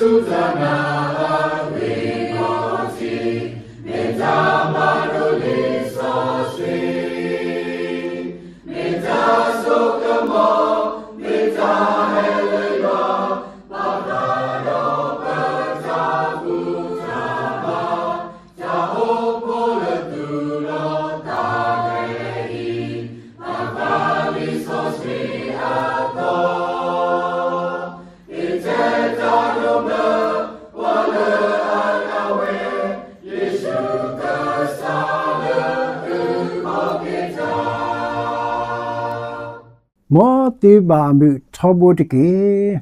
တၢ်နာ်အဂ့ၢ်ဒီးထံ, မ့ၢ်တၢ်မၤလိလံာ်စီဆှံ, မ့ၢ်တၢ်စိကမီၤ, မ့ၢ်တၢ်ဟဲလၢယွၤ, ဘၣ်ဃးဒီးပတၢ်ဘူၣ်တၢ်ဘါ, တၢ်အိၣ်ဖှိၣ်လၢသူၣ်လီၤသးကျဲအံၤ, ဘၣ်ဃးလံာ်စီဆှံအသီ မ်သုဘၣ်အမုာ်ထီဘိတက့ၢ်.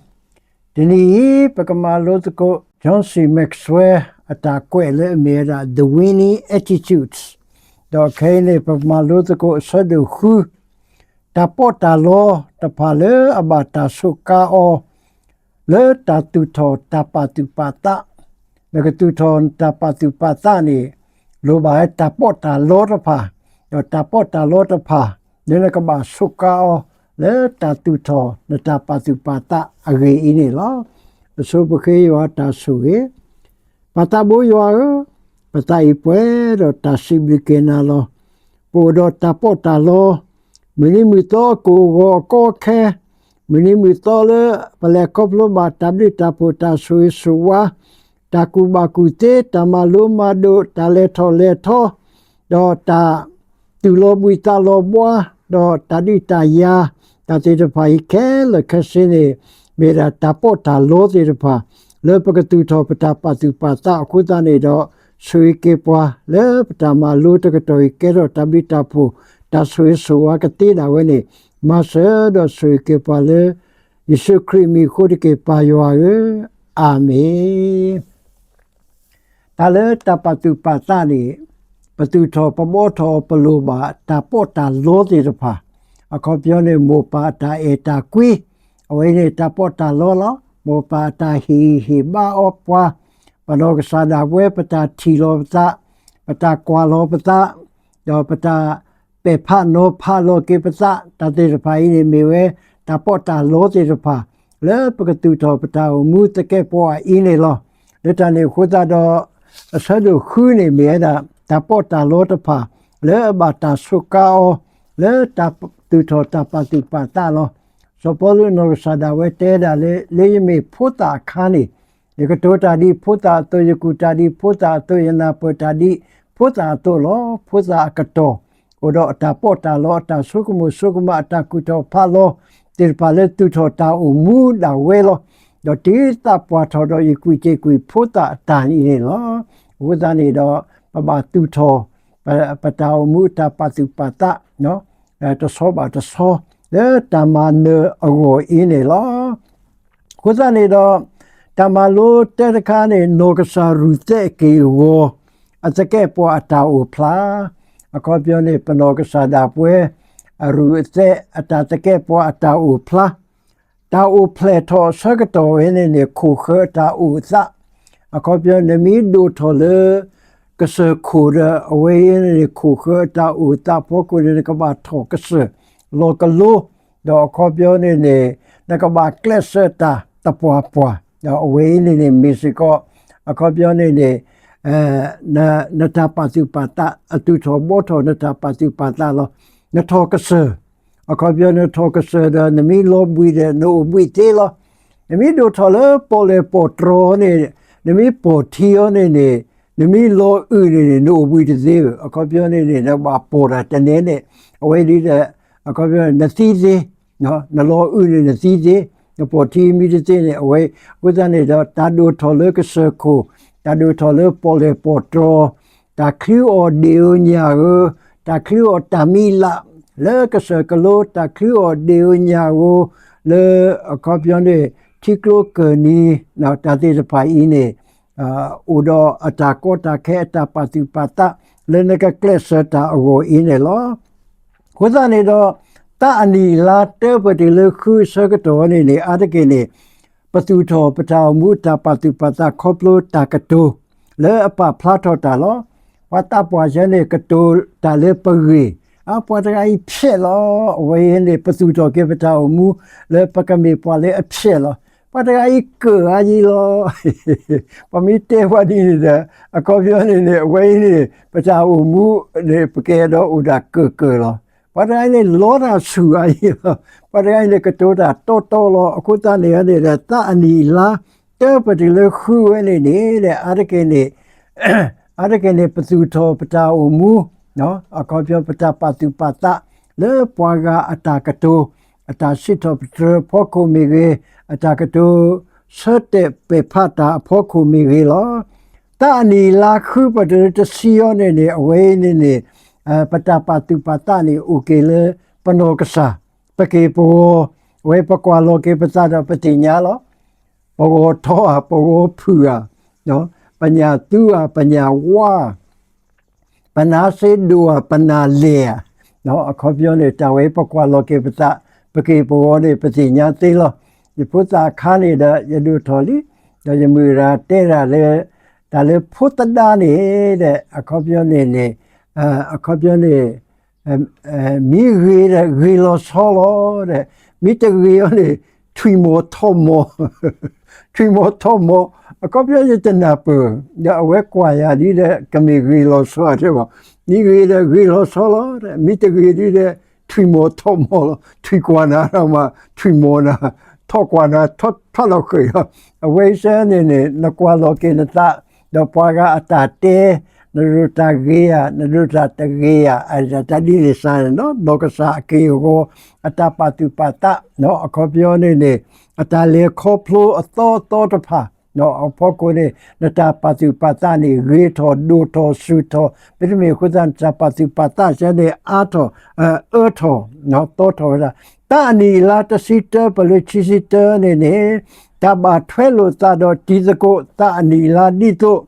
တနံၤအံၤ ပကမၤလိသကိး John C Maxwell အတၢ်ကွဲးလၢအမ့ၢ်ဝဲဒၣ် The Winning Attitudes, ဒီးခဲအံၤန့ၣ် ပကမၤလိသကိးအဆၢဒိၣ်ဃု တၢ်ပီးတၢ်လီတဖၣ်လၢအဘၣ်တၢ်စူးကါအီၤ လၢတၢ်သူၣ်ထီၣ်တၢ်ပာ်သူၣ်ပာ်သး, နကသူၣ်ထီၣ်နတၢ်ပာ်သူၣ်ပာ်သးန့ၣ် လိၣ်ဘၣ်ဝဲတၢ်ပီးတၢ်လီတဖၣ်, ဒီးတၢ်ပီးတၢ်လီတဖၣ် လၢနကဘၣ်စူးကါအီၤ လၢတၢ်သူၣ်ထီၣ်နတၢ်ပာ်သူၣ်ပာ်သးအဂ့ၢ်အံၤန့ၣ်လီၤ. ပဆိပဃ့ယွၤတၢ်ဆိၣ်ဂ့ၤ ပၢ်သးဘိယွၤဧၢ, ပသးအံၤပှဲၤဒီးတၢ်စံးဘျုးက့ၤနၤလီၤ. ပအိၣ်ဒီးတၢ်ပီးတၢ်လီ, မုၢ်နံၤမုၢ်သီကိၣ်ဂီၤအကီအခဲ, မုၢ်နံၤမုၢ်သီလၢပလဲၤခီဖျိဘၣ်တၢ်ဘျုးတၢ်ဖှိၣ်တၢ်ဆိၣ်ဂ့ၤဆိၣ်ဝါ, တၢ်ကူၣ်ဘၣ်ကူၣ်သ့, တၢ်မၤလိမၤဒိး, တၢ်လဲၤထီၣ်လဲၤထီ, ဒီးတၢ် သူၣ်လီၤဘှံးသးလီၤဘှါ, ဒီးတၢ်ဒုးတၢ်ယၤ, တၢ်သ့ၣ်တဖၣ်အံၤခဲလၢာ်ခဲဆ့န့ၣ် မ့ၢ်ဒၣ်တၢ်ပီးတၢ်လီသ့ၣ်တဖၣ် လၢပကသူၣ်ထီၣ်ပတၢ်ပာ်သူၣ်ပာ်သးအဃိသတးန့ၣ်ဒီး ဆိၣ်ဂ့ၤက့ၤပှၤလၢပတၢ်မၤလိတကတီၢ်အံၤ ကဲထီၣ်တၢ်ဘျုးတၢ်ဖှိၣ် တၢ်ဆိၣ်ဂ့ၤဆိၣ်ဝါကသ့ဒၣ်ဝဲန့ၣ် မၤစၢၤဒီးဆိၣ်ဂ့ၤက့ၤပှၤလၢ ယ့ၣ်ၡူးခရံာ်မံၤအဃိတက့ၢ် ပၢ်ယွၤဧၢ, အၤမ့ၣ်. တၢ်လၢတၢ်ပာ်သူၣ်ပာ်သးန့ၣ် ပသူၣ်ထီၣ်ပဘှီထီၣ်ပလိၣ်ဘၣ်တၢ်ပီးတၢ်လီသ့ၣ်တဖၣ်, အခီပညီန့ၣ် မိၢ်ပၢ်အတၢ်အဲၣ်တၢ်ကွံ, အဝဲန့ၣ်တၢ်ပီးတၢ်လီလီၤ. မိၢ်ပၢ်အတၢ်ဟ့ၣ်ဂံၢ်ဟ့ၣ်ဘါအီၤပှၤ, ပနီၢ်ကစၢ်ဒၣ်ဝဲ ပတၢ်ထံၣ်လီၤပသး, ပတၢ်ကွၢ်လီၤပသး, ဒီးပတၢ်ပဲာ်ဖးနီၤဖးလီၤက့ၤပသး, တၢ်သ့ၣ်တဖၣ်အံၤန့ၣ်မ့ၢ်ဝဲ တၢ်ပီးတၢ်လီသ့ၣ်တဖၣ် လၢပကသူၣ်ထီၣ်ပတၢ်အိၣ်မူသကဲးပဝးအံၤန့ၣ်လီၤ. လၢတၢ်န့ၣ်အဃိသတးဒီး အဆၢဒိၣ်ဃုန့ၣ်မ့ၢ်ဝဲဒၣ် တၢ်ပီးတၢ်လီတဖၣ် လၢအဘၣ်တၢ်စူးကါအီၤ လၢတၢ်သူၣ်ထီၣ်တၢ်ပာ်သူၣ်ပာ်သးလီၤ. စီၤပီလူးနီၢ်ကစၢ်ဒၣ်ဝဲတဲဒၣ်လၢ လၢယမ့ၢ်ဖိသၣ်အခါန့ၣ် ယကတိၤတၢ်ဒ်ဖိသၣ်အသိး, ယကူၣ်တၢ်ဒ်ဖိသၣ်အသိး, ယနၢ်ပၢၢ်တၢ်ဒ်ဖိသၣ်အသိးလီၤ. ဖိသၣ်အကတီၢ် အိၣ်ဒီးအတၢ်ပီးတၢ်လီ, အတၢ်ဆိကမိၣ်ဆိကမး, အတၢ်ကူၣ်ထီၣ်ဖးလီၤသ့ၣ်တဖၣ်လၢသူၣ်ထီၣ်တၢ်အိၣ်မူဒၣ်ဝဲလီၤ. ဒီးတုၤသးပှၢ်ထီၣ်ဒီး ယကွံာ်တ့ၢ်ကွံာ်ဖိသၣ်အတၢ်န့ၣ်န့ၣ်လီၤ. အဃိသတးန့ၣ်ဒီး ပဘၣ်သူၣ်ထီၣ် ပတၢ်အိၣ်မူအတၢ်ပာ်သူၣ်ပာ်သး တဆီဘၣ်တဆီ လၢတၢ်မၤနၢၤအဂီၢ်အံၤန့ၣ်လီၤ. အဃိသတးန့ၣ်ဒီး တၢ်မၤလိတၢတခါန့ၣ် နီၢ်ကစၢ်ရူၤသဲအက့ၢ်အဂီၤ အသကဲးပဝးအတၢ်အိၣ်ဖျါ, အခီပညီန့ၣ် ပနီၢ်ကစၢ်ဒၣ်ပဝဲ အရူၤအသဲအတၢ်သကဲးပဝးအတၢ်အိၣ်ဖျါ, တၢ်အိၣ်ဖျဲၣ်ထီၣ်အဆၢကတီၢ်ဝဲန့ၣ်န့ၣ် ခိၣ်ဃၢၤအတၢ်အိၣ်သး, အခီပညီ နမ့ၢ်ဒိၣ်ထီၣ်လၢ ကစၢၢ်ခိၣ်ဒီး အဝဲအံၤန့ၣ်န့ၣ် ခိၣ်ဃၢၤအတၢ်အိၣ်သးအဖီခိၣ်န့ၣ် နကဘၣ်ထီၣ်ကစၢၢ်လီၤကလိ ဒီးအခီပညီန့ၣ်န့ၣ် နကဘၣ်ကျဲးစၢးတၢ်သပှၢ်ပှၢ်, ဒီးအဝဲအံၤန့ၣ်န့ၣ် မ့ၢ်စ့ၢ်ကီး အခီပညီန့ၣ်န့ၣ် နတၢ်ပာ်သူၣ်ပာ်သး အသူၣ်ထီၣ်ဘှီထီၣ် နတၢ်ပာ်သူၣ်ပာ်သးလီၤ. နထီၣ်ကစၢၢ်, အခီပညီ နထီၣ်ကစၢၢ်ဒီး နမ့ၢ်လီၤဘှံးဒီး နအိၣ်ဘှံးသ့လီၤ. နမ့ၢ်ဒိၣ်ထီၣ်လၢပီၣ်လဲၣ်ပီၣ်တြီၤန့ၣ် နမ့ၢ်ပိာ်ထံအီၤန့ၣ်န့ၣ် နမ့ၢ်လီၤအုၣ်န့ၣ်န့ၣ် နအိၣ်ဘှံးတသ့ဘၣ်. အခီပညီန့ၣ်န့ၣ် နကဘၣ်ပိာ်တၢ်တနဲန့ၣ် အဝဲဒ်ဒီး အခီပညီ နသံသ့, နလီၤအုၣ်န့ၣ် နသံသ့, နပိာ်ထံမ့ၢ်တသ့န့ၣ် အဝဲ အဃိသတးန့ၣ်ဒီး တၢ်ဒိၣ်ထီၣ်လၢကစၢၢ်ခိၣ်, တၢ်ဒိၣ်ထီၣ်လၢပီၣ်လဲၣ်ပီၣ်တြီၤ, တၢ်ချုးအီၣ်ဒ့ၣ်ဧိၤညၣ်ဧိၤ, တၢ်ချုးအီၣ်တၢ်မံၤလးလၢကစၢၢ်ကလိ, တၢ်ချုးအီၣ်ဒ့ၣ်ဧိၤညၣ်ဧိၤ လၢအခီပညီန့ၣ် ထံကျိကၢၢ်နံၤ တၢ်သ့ၣ်တဖၣ်အံၤန့ၣ် အိၣ်ဒီးအတၢ်ကီတၢ်ခဲ အတၢ်ပာ်သူၣ်ပာ်သး လၢနကကျဲးစၢးတၢ်အဂီၢ်အံၤန့ၣ်လီၤ. အဃိသတးန့ၣ်ဒီး တၢ်အနံၣ်အလါတၢပှဲၤတုၤလၢဃုအဆၢကတီၢ်န့ၣ်န့ၣ် အါတက့ၢ်န့ၣ် ပသူၣ်ထီၣ်ပတၢ်အိၣ်မူအတၢ်ပာ်သူၣ်ပာ်သးခီဖျိတၢ်ကတိၤ လၢအပာ်ဖျါထီၣ်တၢ်လီၤ. ပှၤသးပှၢ်ဆၢန့ၣ် ကတိၤတၢ်လၢပဂ့ၢ်, အပှၤတဂၤအံၤဖျဲးလီၤ. အဝဲအံၤန့ၣ် ပသူၣ်ထီၣ်က့ၤပတၢ်အိၣ်မူ လၢပကမ့ၢ်ပှၤလၢအဖျဲးလီၤ. ပှၤတဂၤအံၤကၢၢ်အါယံလီၤ. ပှၤမ့ၢ်တဲပှၤဒ်န့ၣ်ဒီး အခီပညီန့ၣ်န့ၣ် အဝဲအံၤန့ၣ် ပတၢ်အိၣ်မူန့ၣ် ပကအဲၣ်ဒိးအိၣ်ဒၣ်ကၢၢ်ကၢၢ်လီၤ. ပှၤတဂၤအံၤန့ၣ် လီတၢ်ဆူၣ်အါယံလီၤ. ပှၤတဂၤအံၤန့ၣ် ကတိၤတၢ်တီတီလီၤ. အဃိသတးန့ၣ်န့ၣ်ဒီး သးအနံၣ်အလါ တၢပတလၢဃုဝဲန့ၣ်န့ၣ် အါတက့ၢ်န့ၣ် အါတက့ၢ်န့ၣ် ပသူၣ်ထီၣ်ပတၢ်အိၣ်မူ, အခီပညီ ပတၢ်ပာ်သူၣ်ပာ်သး လၢပှၤဂၤအတၢ်ကတိၤ, အတၢ်စံးထီၣ်ပတြၢၤအဖီခိၣ်မ့ၢ်ဂ့ၤ, အတၢ်ကတိၤဆၢတဲာ်ပဲာ်ဖးတၢ်အဖီခိၣ်မ့ၢ်ဂ့ၤလီၤ. သးအနံၣ်အလါဃုပတလၢတဆံအံၤန့ၣ်န့ၣ် အဝဲအံၤန့ၣ်န့ၣ် ပတၢ်ပာ်သူၣ်ပာ်သးန့ၣ် အိၣ်က့ၤလၢပနီၢ်ကစၢ်, ပက့ၢ်ပဂီၤ, အဝဲပကွၢ်လီၤက့ၤပသးဒီးပသ့ၣ်ညါလီၤ. ပဂီၤထီဧါ, ပဂီၤဖုၣ်ဧါ, ပညၣ်သူဧါ, ပညၣ်ဝါဧါ, ပနါစ့ဒိၣ်ဧါ, ပနၢ်လဲၢ်ဧါ, အခီပညီန့ၣ် တၢ်ဝဲပကွၢ်လီၤက့ၤပသး, ပက့ၢ်ပဂီၤန့ၣ် ပသ့ၣ်ညါသ့လီၤ. ယဖိသၣ်အခါန့ၣ်ဒီး ယဒိၣ်ထီၣ်လံ, ဒီးယမုၢ်ဂၤတဲဒၣ်လၢ တၢ်လၢဖိသဒါန့ၣ်ဒီး အခီပညီန့ၣ်န့ၣ် အခီပညီန့ၣ် မ့ၢ်ဂ့ၤဒီးဂ့ၤလီၤဆီလီၤဒီး မ့ၢ်တဂ့ၤအီၤန့ၣ် ထွံၣ်မီၤထီၣ်မီၤ, ထွံၣ်မီၤထီၣ်မီၤ, အခီပညီယတနၢ်ပၢၢ်, ဒီးအဝဲကွၢ်ယၤဒ်ဒီး ကမ့ၢ်ဂ့ၤလီၤဆီအတဲဘၣ်, မ့ၢ်ဂ့ၤဒီးဂ့ၤလီၤဆီလီၤ, မ့ၢ်တဂ့ၤဒ်ဒီး ထွံၣ်မီၤထီၣ်မီၤလီၤ, ထွံၣ်ကွၢ်နၤဒီးမး ထွံၣ်မီၤနၤ, ထီၣ်ကွၢ်နၤ ထီၣ်ထီၣ်လီၤဃဲၤလီၤ, အဝဲအံၤစဲန့ၣ်န့ၣ် နကွၢ်လီၤက့ၤနသး ဒီးပှၤဂၤအတၢ်တဲ, နဒိးတၢ်ဂ့ၤဧါ, နဒိးတၢ်တဂ့ၤဧါ, အတၢ်ဒ်န့ၣ်စ့န့ၣ်နီၤ, နီၢ်ကစၢ်အက့ၢ်အဂီၤ, အတၢ်ပာ်သူၣ်ပာ်သး, အခီပညီန့ၣ်န့ၣ် အတၢ်လဲၤခီဖျိအသီအသီတဖၣ်, အဖီခိၣ်န့ၣ် နတၢ်ပာ်သူၣ်ပာ်သးန့ၣ် ဂ့ၤထီၣ်ဒိၣ်ထီၣ်ဆူၣ်ထီၣ်, မ့တမ့ၢ်အဃိသတး နတၢ်ပာ်သူၣ်ပာ်သးစ့န့ၣ် အါထီၣ်, အၢထီၣ်, သီထီၣ်ဝဲဒၣ်, သးအနံၣ်အလါတဆံတၢပလၢခံဆံတၢန့ၣ်န့ၣ် တၢ်ဘၣ်ထွဲလိာ်သးဒီးတံၤသကိး သးအနံၣ်အလါဒ်သိး, ဒီး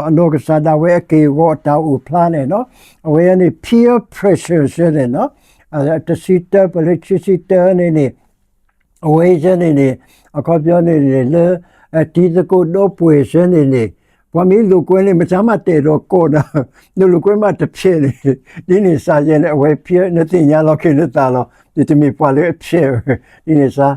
အနီၢ်ကစၢ်ဒၣ်ဝဲအက့ၢ်အဂီၤအတၢ်အိၣ်ဖျါန့ၣ်နီၤ, အဝဲန့ၣ် peer pressure စ့န့ၣ်နီၤ, တဆံတၢပလၢခံဆံတၢန့ၣ်န့ၣ် အဝဲစ့န့ၣ်န့ၣ် အခီပညီန့ၣ်န့ၣ် လၢ တံၤသကိးဒီပုၢ်ဝဲၢ်စ့န့ၣ်န့ၣ် ပှၤမ့ၢ်လိာ်ကွဲန့ၣ် မတၤမးတအဲၣ်ဒိးကိးနၤ, နလိာ်ကွဲမးတဖျဲးန့ၣ်, ဒ်န့ၣ်စ့ယဲန့ၣ် အဝဲ peer နသ့ၣ်ညါလီၤက့ၤနသးလီၤ, ယတမ့ၢ်ပှၤလၢအဖျဲး, ဒ်န့ၣ်စ့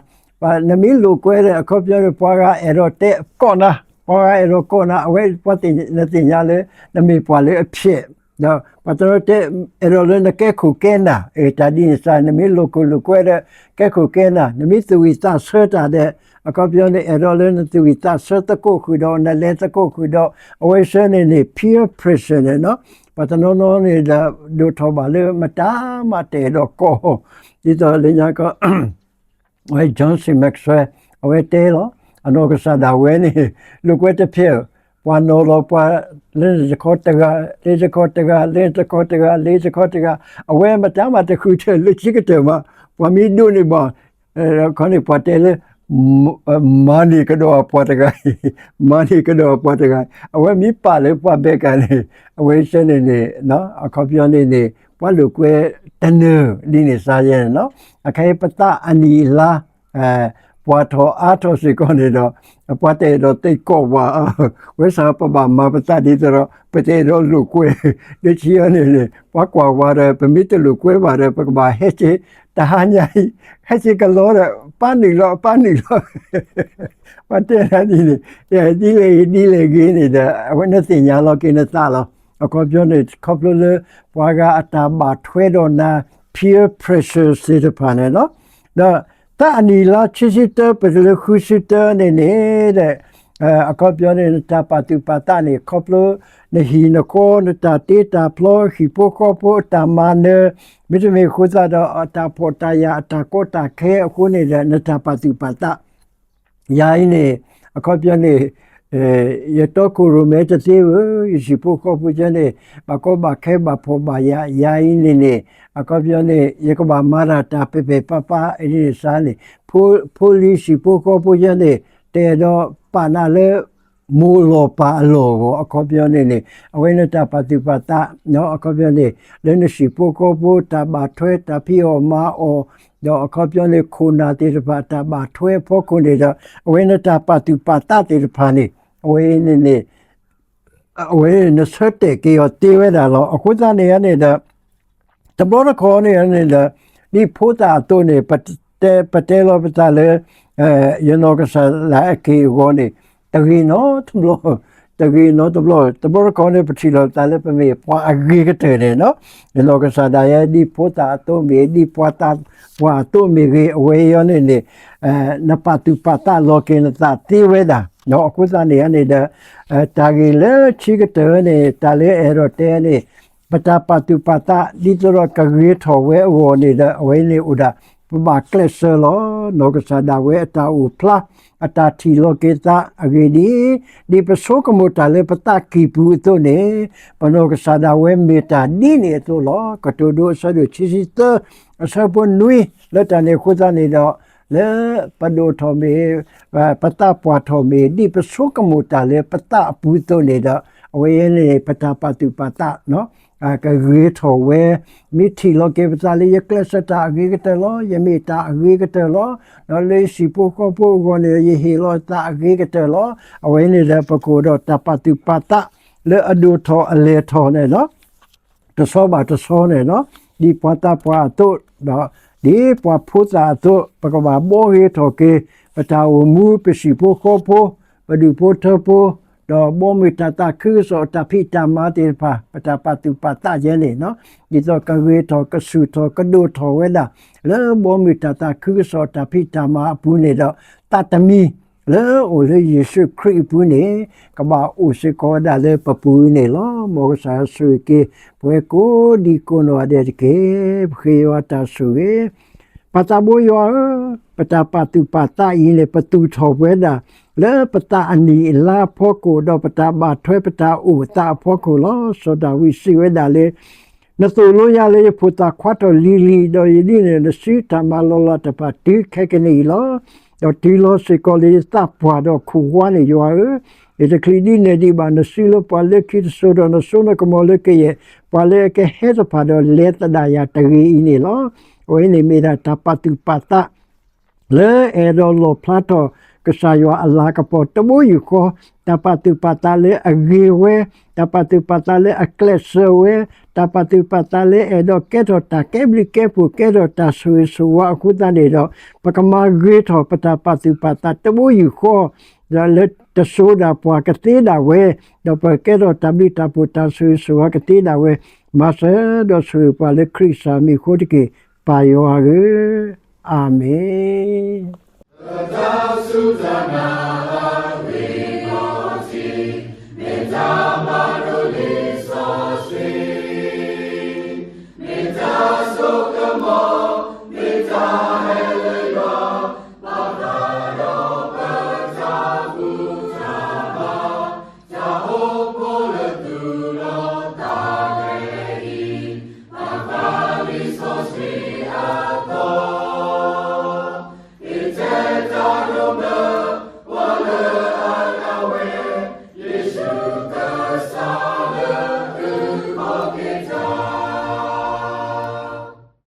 နမ့ၢ်လိာ်ကွဲဒီး အခီပညီန့ၣ် ပှၤဂၤအဲၣ်ဒိးတဲကိးနၤ, ပှၤဂၤအဲၣ်ဒိးကိးနၤ အဝဲပှၤသ့ၣ် နသ့ၣ်ညါလၢ နမ့ၢ်ပှၤလၢအဖျဲး, ဒီးပှၤတနီၤတဲ အဲၣ်ဒိးလၢနကဲခိၣ်ကဲနၢ်, တၢ်ဒ်န့ၣ်စ့ နမ့ၢ်လိာ်ခိၣ်လိာ်ကွဲဒီး ကဲခိၣ်ကဲနၢ်, နမ့ၢ်သူၣ်ဝံၣ်သးဆၢတၢ်ဒီး အခီပညီန့ၣ် အဲၣ်ဒိးလၢနသူၣ်ဝံၣ်သးဆၢသကိးဃုာ်ဒီး နလဲၤသကိးဃုာ်ဒီး အဝဲစ့န့ၣ်န့ၣ် peer pressure န့ၣ်နီၤ, ပှၤတနီၤနီၤန့ၣ်ဒီး ဒိၣ်ထီၣ်ဘၣ်လၢမတၤမးတအဲၣ်ဒိးကိး, ဒ်သိးလၢညါကီး ဝဲ John C Maxwell အဝဲတဲလီၤ, အနီၢ်ကစၢ်ဒၣ်ဝဲန့ၣ် လိာ်ကွဲတဖျဲး, ပှၤနီၤလီၤပှၤ လၢနတခီတဂၤ, လၢတခီတဂၤ, လၢတခီတဂၤ, လၢတခီတဂၤ, အဝဲမတၤမးတဃုထၢၣ်လၢခံကတၢၢ်မး, ပှၤမ့ၢ်ဒိးန့ၢ်ဘၣ်, ခီန့ၣ်ပှၤတဲလၢ မၤန့ၢ်ကဒီးပှၤတဂၤ, မၤန့ၢ်ကဒီးပှၤတဂၤ, အဝဲမ့ၢ်ပာ်လၢပှၤဘဲကၤန့ၣ်, အဝဲစ့န့ၣ်န့ၣ် အခီပညီန့ၣ်န့ၣ် ပှၤလိာ်ကွဲတနၢၤဒ်န့ၣ်စ့ယဲန့ၣ်နီၤ, အခဲအံၤပသးအနံၣ်အလါ ပှၢ်ထီၣ်အါထီၣ်စ့ၢ်ကီးန့ၣ်ဒီး ပှၤတအဲၣ်ဒိးသကိးဘၣ်, ဝဲစ့ပဘၣ်မၤပသးဒ်သိးဒီး ပတအဲၣ်ဒိးလိာ်ကွဲ, လၢခံအံၤန့ၣ်န့ၣ် ပှၤကွၢ်ဝဲဒီး ပမ့ၢ်တလိာ်ကွဲဘၣ်ဒီး ပကဘၣ်ဟဲက့ၤ တဟါညါအံၤ, ဟဲက့ၤကလီဒီး ပၢ်နုာ်လီၤ ပၢ်နုာ်လီၤ ပှၤတဲဒၣ်ဒ်န့ၣ်, ဒ်လဲၣ်ဂ့ၤ ဒ်လဲၣ်ဂ့ၤန့ၣ်ဒီး အဝဲနသ့ၣ်ညါလီၤက့ၤနသးလီၤ. အခီပညီန့ၣ် ခီဖျိလၢ ပှၤဂၤအတၢ်ဘၣ်ထွဲဒီးနၤ peer pressure သ့ၣ်တဖၣ်န့ၣ်လီၤ. ဒီးသးအနံၣ်အလါခံဆံတၢ ပတုၤလၢဃုဆံတၢန့ၣ်န့ၣ်ဒီး အခီပညီန့ၣ် နတၢ်ပာ်သူၣ်ပာ်သးန့ၣ် ခီဖျိ နဟံၣ်နဃီ နတၢ်တ့တၢ်ဖျီ ဟံၣ်ဖိဃီဖိအတၢ်မၤနၢၤ, မ့တမ့ၢ်အဃိသတးဒီး အတၢ်ဖှီၣ်တၢ်ယာ် အတၢ်ကီတၢ်ခဲအဃိန့ၣ်ဒီး နတၢ်ပာ်သူၣ်ပာ်သး ယၤအံၤန့ၣ် အခီပညီန့ၣ် ယတီခိၣ်ရိၣ်မဲတသ့ဧၢ, ယဟံၣ်ဖိဃီဖိကဲန့ၣ် ဘၣ်ကီဘၣ်ခဲဘၣ်ဖှီၣ်ဘၣ်ယာ်, ယၤအံၤန့ၣ်န့ၣ် အခီပညီန့ၣ် ယကဘၣ်မၤတၢ်တၢ်ပဲာ်ပဲာ်ပါပါ ဒ်န့ၣ်စ့န့ၣ် ဖိလံၤဟံၣ်ဖိဃီဖိကဲန့ၣ် တအဲၣ်ဒိးပာ်နၤလၢ မိၢ်လီၤပၢ်အလီၢ်အဂီၢ် အခီပညီန့ၣ်န့ၣ် အဝဲနတၢ်ပာ်သူၣ်ပာ်သး အခီပညီန့ၣ် လၢနဟံၣ်ဖိဃီဖိ တၢ်ဘၣ်ထွဲ တၢ်ဖံးအီၣ်မၤအီၣ် ဒီးအခီပညီန့ၣ် ခိၣ်နၢ်သ့ၣ်တဖၣ် တၢ်ဘၣ်ထွဲအဖီခိၣ်န့ၣ်ဒီး အဝဲနတၢ်ပာ်သူၣ်ပာ်သးသ့ၣ်တဖၣ်န့ၣ် အဝဲန့ၣ်န့ၣ် အဝဲနဆၢတဲာ်က့ၤအီၤသ့ဝဲဒၣ်လီၤ. အဃိသတးန့ၣ်န့ၣ်ဒီး တဘျီတခီၣ်န့ၣ်န့ၣ်ဒီး ဒ်ဖိသၣ်အသိးန့ၣ် ပတဲလီၤပသးလၢ ယနီၢ်ကစၢ်ဒၣ်အက့ၢ်အဂီၤန့ၣ် တဂ့ၤနီတဘျီ, တဂ့ၤနီတဘျီ, တဘျီတခီၣ်န့ၣ် ပထံၣ်လိာ်သးလၢပမ့ၢ်ပှၤအဂ့ၤကတၢၢ်န့ၣ်နီၤ, ယနီၢ်ကစၢ်ဒၣ်ယဲ ဒ်ဖိသၣ်အသိးမ့ၢ် ဒ်ပှၤသးပှၢ်အသိးမ့ၢ်ဂ့ၤ အဝဲအံၤန့ၣ်န့ၣ် နပာ်သူၣ်ပာ်သးလီၤက့ၤနသးသ့ဝဲဒၣ်, အဃိသတးန့ၣ်န့ၣ်ဒီး တၢ်ဂ့ၢ်လၢခံကတၢၢ်န့ၣ် တၢ်လၢအဲၣ်ဒိးတဲန့ၣ် ပတၢ်ပာ်သူၣ်ပာ်သး ဒ်သိးဒီးကဂ့ၤထီၣ်ဝဲအဂီၢ်န့ၣ်ဒီး အဝဲန့ၣ်အိၣ်ဒၣ် ပဘၣ်ကျဲးစၢးလီၤ. နီၢ်ကစၢ်ဒၣ်ဝဲအတၢ်အိၣ်ဖျါ အတၢ်ထံၣ်လီၤက့ၤသးအဂ့ၢ်ဒ်အံၤ, ဒ်ပဆိကမိၣ်တၢ်လၢပသးကံၢ်ပူၤအသိးန့ၣ် ပနီၢ်ကစၢ်ဒၣ်ဝဲမ့ၢ်တၢ်ဒ်န့ၣ်အသိးလီၤ. ကတိၤဒိအဆၢဒိၣ်ခံဆံသၢ အဆၢဖိနွံ လၢတၢ်န့ၣ်အဃိသတးန့ၣ်ဒီး လၢပဒိၣ်ထီၣ်မ့ၢ် ပသးပှၢ်ထီၣ်မ့ၢ် ဒ်ပဆိကမိၣ်တၢ်လၢပသးအပူၤအသိးန့ၣ်ဒီး အဝဲအံၤန့ၣ် ပတၢ်ပာ်သူၣ်ပာ်သး ကဂ့ၤထီၣ်ဝဲ, မ့ၢ်ထံၣ်လီၤက့ၤပသးလၢယကျဲးစၢးတၢ်အဂ့ၤကတၢၢ်လီၤ, ယမ့ၢ်တၢ်အဂ့ၤကတၢၢ်လီၤ, လၢယဟံၣ်ဖိဃီဖိအဂီၢ်န့ၣ်ဒီး ယဟ့ၣ်လီၤသးအဂ့ၤကတၢၢ်လီၤ. အဝဲန့ၣ်ဒီး ပကအိၣ်ဒီးတၢ်ပာ်သူၣ်ပာ်သး လၢအဒိၣ်ထီၣ်အလဲၢ်ထီၣ်န့ၣ်လီၤ. တဆီဘၣ်တဆီန့ၣ်လီၤ. ဒ်ပှၤသးပှၢ်အသိး ဒီးဒ်ပှၤဖိသၣ်အသိး ပကဘၣ်ဘှီဂ့ၤထီၣ်က့ၤ ပတၢ်အိၣ်မူ ပဟံၣ်ဖိဃီဖိ ပဒူၣ်ဖိထၢဖိ ဒီးဘီမုၢ်တၢ်သးခုကစီၣ်အတၢ်ဖံးတၢ်မၤသ့ၣ်တဖၣ် ပတၢ်ပာ်သူၣ်ပာ်သးယဲန့ၣ်လီၤ. ဒ်သိးကဂ့ၤထီၣ်ကဆူၣ်ထီၣ်ကဒိၣ်ထီၣ်ဝဲဒၣ် လၢဘီမုၢ်တၢ်သးခုကစီၣ်အတၢ်ဖံးတၢ်မၤအပူၤန့ၣ်ဒီး သးတမံၤ လၢအအိၣ်လၢယ့ၣ်ၡူးခရံာ်အပူၤန့ၣ် ကဘၣ်အိၣ်စ့ၢ်ကီးဝဲဒၣ်လၢပပူၤအံၤန့ၣ်လီၤ. မ်ကစၢ်ယွၤဆိၣ်ဂ့ၤက့ၤ ပဝဲကိးဒံကိးနီၢ်ဂၤဒဲးတက့ၢ်. ပဃ့ယွၤတၢ်ဆိၣ်ဂ့ၤ ပၢ်သးဘိယွၤဧၢ, ပတၢ်ပာ်သူၣ်ပာ်သးအံၤန့ၣ် ပသူၣ်ထီၣ်ပဝဲဒၣ် လၢပသးအနံၣ်အလါအဖီခိၣ် ဒီးပတၢ်ဘၣ်ထွဲပတၢ်အိၣ်သးအဖီခိၣ်လီၤ. စီၤဒၤဝံးစံးဝဲဒၣ်လၢ နသိၣ်လိယၤလၢယဖိသၣ်ခွါထီၣ်လံၤလံၤ, ဒီးယဒ်န့ၣ် နစုတၢ်မၤလီၤလးတဖၣ်တုၤခဲကနံၣ်အံၤလီၤ. ဒီးတုၤလီၤစ့ၢ်ကီးလၢယသးပှၢ်ဒီးခိၣ်ဝါန့ၣ် ယွၤဧၢ, ယတချုးဒ်န့ၣ်ဒံးဘၣ် နစုလၢပှၤလၢခံတစိၤ ဒီးနစိနကမီၤလၢကယဲၢ် ပှၤလၢအကဟဲတဖၣ်ဒီး လဲၤသဒၣ်ယၤတဂ့ၤအံၤန့ၣ်လီၤ. အဝဲန့ၣ်မ့ၢ်ဒၣ်တၢ်ပာ်သူၣ်ပာ်သး လၢအဲၣ်ဒိးလီၣ်ဖျါထီၣ် ကစၢ်ယွၤအလၤကပီၤတဘိယူၢ်ဃီ, တၢ်ပာ်သူၣ်ပာ်သးလၢအဂ့ၤဝဲ, တၢ်ပာ်သူၣ်ပာ်သးလၢအကျဲးစၢးဝဲ, တၢ်ပာ်သူၣ်ပာ်သးလၢအဲၣ်ဒိးကဲထီၣ်တၢ်ကဲဘျုးကဲဖှိၣ် ကဲထီၣ်တၢ်ဆိၣ်ဂ့ၤဆိၣ်ဝါအဃိသတးန့ၣ်ဒီး ပကမၤဂ့ၤထီၣ်ပတၢ်ပာ်သူၣ်ပာ်သးတဘိယူၢ်ဃီ, ဒီးလၢတစိၤဒၣ်ပှၤကသ့ဒၣ်ဝဲ, ဒီးပကဲထီၣ်တၢ်ဘျုးတၢ်ဖှိၣ်တၢ်ဆိၣ်ဂ့ၤဆိၣ်ဝါကသ့ဒၣ်ဝဲ, မၤစၢၤဒီးဆိၣ်ဂ့ၤပှၤလၢခရံာ်ကစၢ်မံၤအဃိတက့ၢ်, ပၢ်ယွၤဧၢ, အၤမ့ၣ်.